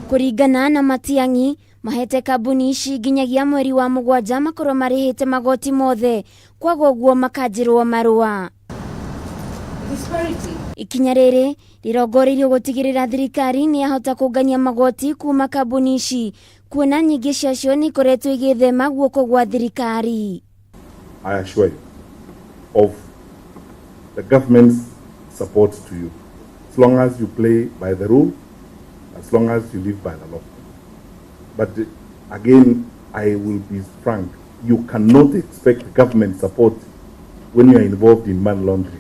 Kũringana na Matiang'i, mahete kambuni ici nginyagia mweri wa mũgwanja makorwo marĩhĩte magoti mothe, kwaga ũguo makanjĩrwo marũa. Ikinya rĩrĩ rĩrongoreirio gũtigĩrĩra thirikari nĩ yahota kũngania magoti kuma kambuni ici, kuona nyingĩ ciacio nĩ ikoretwo igĩthema guoko gwa thirikari. I assure you of the government's support to you, as long as you play by the rule, as long as you live by the law. But again, I will be frank, you cannot expect government support when you are involved in money laundering.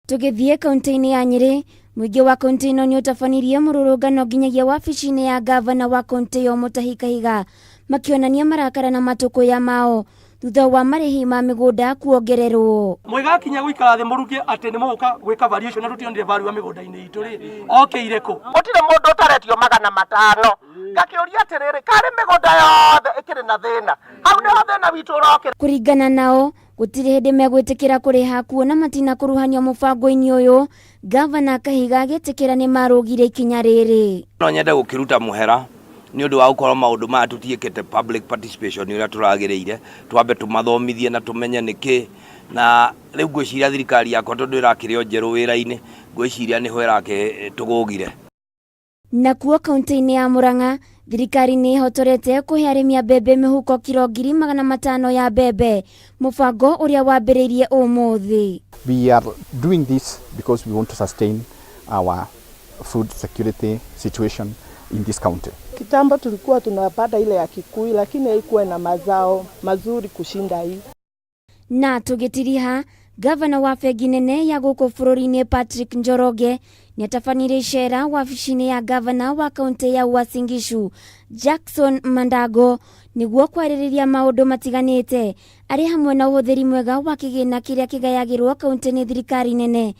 Tũgĩthiĩ kaunti-inĩ ya Nyĩrĩ, mũingĩ wa kaunti ĩno nĩ ũtabanirie mũrũrũngano nginyagia wabici-inĩ ya ngavana wa kaunti ĩyo Mutahi Kahiga, makĩonania marakara na matũkũya mao thutha wa marĩhi ma mĩgũnda kuongererwo. Mwĩgakinya gũikara thĩ mũruge atĩ nĩ mũgũka gwĩka variation na tũtionire value ya mĩgũnda-inĩ itũ rĩ, okĩire kũ? Gũtirĩ mũndũ ũtaretio 500. Ngakĩũria atĩrĩrĩ, karĩ mĩgũnda yothe ĩkĩrĩ na thĩna? Hau nĩho thĩna witũ ũrokĩra. Kũringana nao, gũtirĩ hĩndĩ megwĩtĩkĩra kũrĩha kuona matinakuruhanio mũbango-inĩ ũyũ. Gavana Kahiga agĩtĩkĩra nĩ marũgire ikinya rĩrĩ. No nyende gũkĩruta mũhera nĩ ũndũ wa gũkorwo maũndũ maya tũtiĩkĩte public participation ũrĩa tũragĩrĩire, twambe tũmathomithie na tũmenye nĩkĩ. Na rĩu ngwĩciria thirikari yakwa, tondũ ĩrakĩrĩ o njerũ wĩra-inĩ, ngwĩciria nĩho ĩrakĩtũgũgire. Nakuo kaunti-inĩ ya Murang'a, thirikari nĩ ĩhotorete kũhe arĩmi a mbembe mĩhuko kiro 500,000 ya mbembe, mũbango ũrĩa wambĩrĩirie ũmũthĩ. We are doing this because we want to sustain our food security situation in this county. Kitambo tulikuwa tunapata ile ya Kikuyu, lakini haikuwa na mazao mazuri kushinda hii. Na tũgĩtiriha, gavana wa bengi nene ya gũkũ bũrũri-inĩ Patrick Njoroge nĩatabanirie icera wabici-inĩ ya gavana wa kaunti ya Uasin Gishu Jackson Mandago nĩguo kwarĩrĩria maũndũ matiganĩte, arĩ hamwe na ũhũthĩri mwega wa kĩgĩna kĩrĩa kĩgayagĩrwo kaunti nĩ thirikari nene,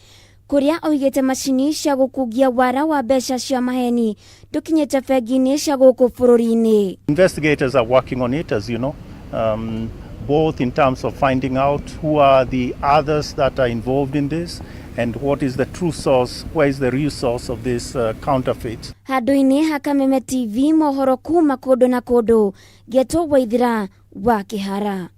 kũrĩa oigĩte macini cia gũkungia wara wa mbeca cia maheni ndũkinyĩte bengi-inĩ cia gũkũ bũrũri-inĩ. Investigators are working on it, as you know, both in terms of finding out who are the others that are involved in this and what is the true source, where is the real source of this counterfeit. Handũ-inĩ ha Kameme TV, mohoro kuma kũndũ na kũndũ, Getwo Waithira wa Kĩhara.